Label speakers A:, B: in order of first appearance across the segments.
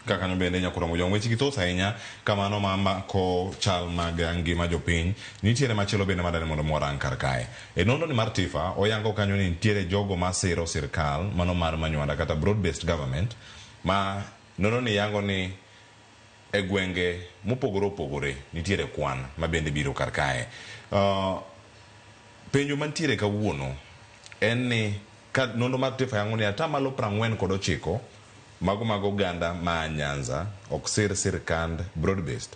A: Ka kanyo bende nyakoro mojong weche gi thoth ahinya kamano ma mako chal mag ngima jopiny. Nitiere machielo bende madani mondo mwarang kar kae. E nonro ni mar TIFA oyango kanyo ni nitiere jogo masiro sirkal mano mar Manywanda kata broad based government ma nonro ni yango ni e gwenge mopogore opogore nitiere kwan ma bende biro kar kae. Penjo mantiere kawuono en ni ka nonro mar TIFA yango ni atamalo 49 mago mag oganda ma Nyanza ok sir sirkand broad based.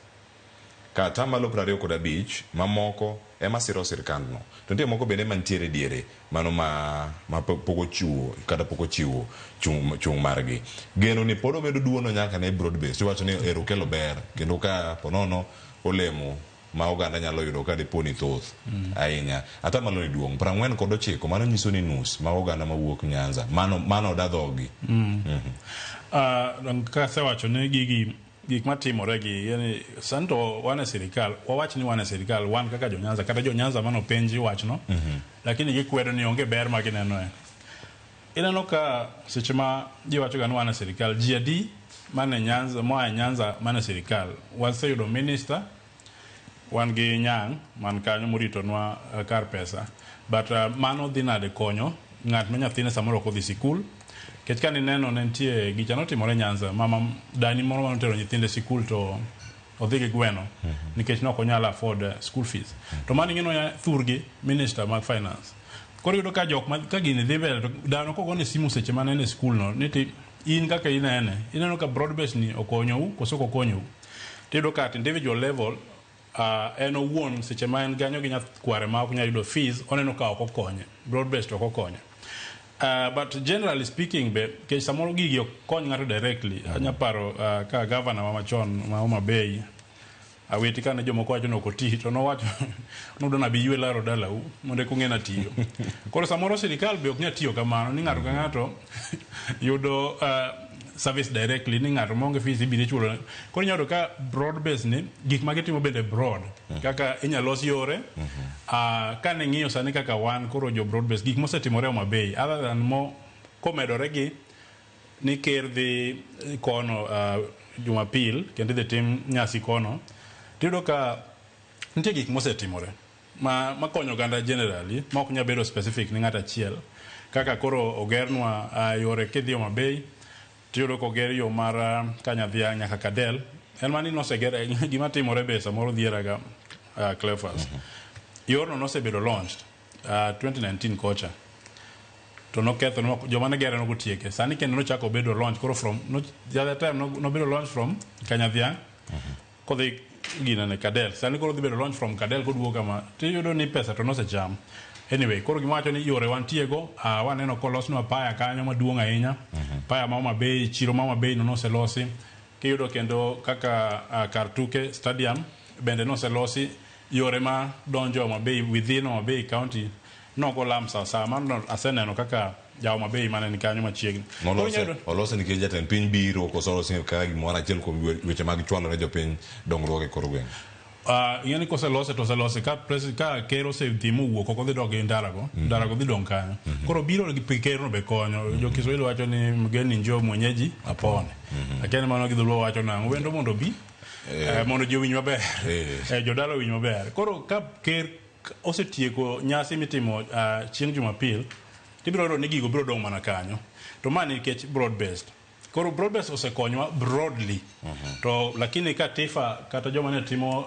A: Ka atamalo 25 mamoko ema siro sirkandno. To nitie moko bende mantiere diere mano ma pok ochiwo kata pok ochiwo chung' margi. Geno ni pod omedo duono nyaka ne broad based. Iwacho ni ero kelo ber kendo ka ponono olemo ma oganda nyalo yudo ka dipo ni thoth ahinya. Atamalo ni duong' 49 mano nyiso ni nus mag oganda mawuok Nyanza mano oda dhogi.
B: Kasewacho ni gigi gik matimore gi, yani sani to wan e sirikal, wawach ni wan e sirikal, wan kaka jo Nyanza kata jo Nyanza manopenji wachno, lakini gikwedo ni onge ber ma gineno. Ineno ka seche ma ji wacho ga ni wan e sirikal, ji adi mane Nyanza moa e Nyanza mane sirikal? Waseyudo minister, wan gi Nyang' man kanyo moritonwa kar pesa, but mano dhi nade konyo ng'at ma nyathine samoro ok odhi sikul? Nikech ka nineno ne nitie gicha notimore Nyanza, mama dani moro manotero nyithinde sikul to odhi gi gweno nikech ne ok onyal afford school fees. To mano ing'e thurgi minister mag finance. Koro iyudo ka jok ma ka gini dhi mbele to dano kogone simu seche mane en e skul no ni ti in kaka inene, ineno ka broad base ni okonyou koso ok okonyou. Tiyudo ka at individual level en owuon seche ma en ganyo gi nyakware ma ok nyal yudo fees, oneno ka ok okonye, broad based ok okonye. But generally speaking be, nikech samoro gigi ok kony ng'ato directly. Anya paro ka governor wa machon ma Homa Bay, Awiti, kane jomoko wacho ni ok oti, to nowacho nudwa nabi ywe laro dalau mondo eka ung'e natiyo. Koro samoro sirikal be ok nyal tiyo kamano ni ng'ato ka ng'ato yudo service directly, ni ng'ato maonge fees ibiro ichulo. Koro inyalo yudo ka broad base ni gik ma gitimo bende broad, kaka inyalo los yore. Kane ng'iyo sani kaka wan koro jo broad base, gik mosetimore Homa Bay other than mo komedore gi ni ker dhi kono Jumapil kendo idhi tim nyasi kono, tiyudo ka nitie gik mosetimore ma makonyo oganda generally ma ok nyal bedo specific ni ng'ato achiel. Kaka koro ogernwa yore kidhi Homa Bay, tiyudo koger yo mar Kanyadhiang' nyaka Kadel. En mana ni noseger gima timore be samoro dhieraga, Cleophas. Yorno nosebedo launched 2019 kocha to noketho no, joma ne gere nokotieke. Sani kendo nochako obedo launch koro from no, the other time nobedo launch from Kanyadhiang' kodhi ginene Kadel. Sani koro dhi bedo launch from Kadel koduogo kama, tiyudo ni pesa to nosecham. Anyway, koro gima wacho ni yore wantie go, waneno kolosnwa paya kanyo maduong' ahinya, paya ma Homa Bay, chiro ma Homa Bay no noselosi. Kiyudo kendo kaka kar tuke stadium bende noselosi. Yore ma donjo Homa Bay within Homa Bay County nogo lam sawasawa. Mano aseneno kaka ja Homa Bay mane ni kanyo machiegni. Koro
A: Olose nikech jatend piny biro koso olose kaka gimoro achiel kuom weche mag chwalo ne jopiny dongruok e kor gweng'?
B: Ing'e ni koselose to oselose ka ker osedhi mowuok ok odhi dok gi ndarago, ndarago dhi dong' kanyo. Koro biro gi ker no be konyo. Jo Kiswahili wacho ni mgeni njoo mwenyeji apone. Akia ni mano gi dholuo wacho nang'o. Wendo mondo obi mondo ji owinj maber. Jodala owinj maber. Koro ka ker osetieko nyasi mitimo chieng' Jumapil, tibiro yudo ni gigo biro dong' mana kanyo. To ma nikech broad based. Koro broad based osekonywa broadly. To lakini ka TIFA kata joma ne timo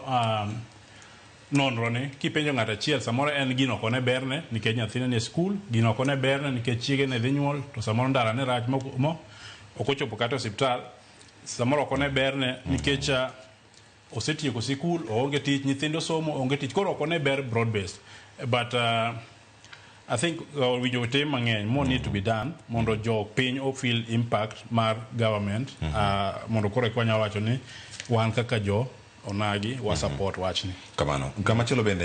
B: nonro ni kipenjo ng'ato achiel, samoro en gino ok one berne nikech nyathine ni e skul, gino ok one berne nikech chiege ne dhi nyuol, to samoro ndara ne rach mo ok ochopo kata e osiptal, samoro ok one berne nikech osetieko sikul, oonge tich, nyithindo somo, onge tich. Koro ok one ber broad based. But I think winjo tim mang'eny, more need to be done mondo jo piny o feel impact mar government, mondo koro eka wanyalo wacho ni wan kaka jo onagi wa support wachni.
A: Kamano. Kamachielo bende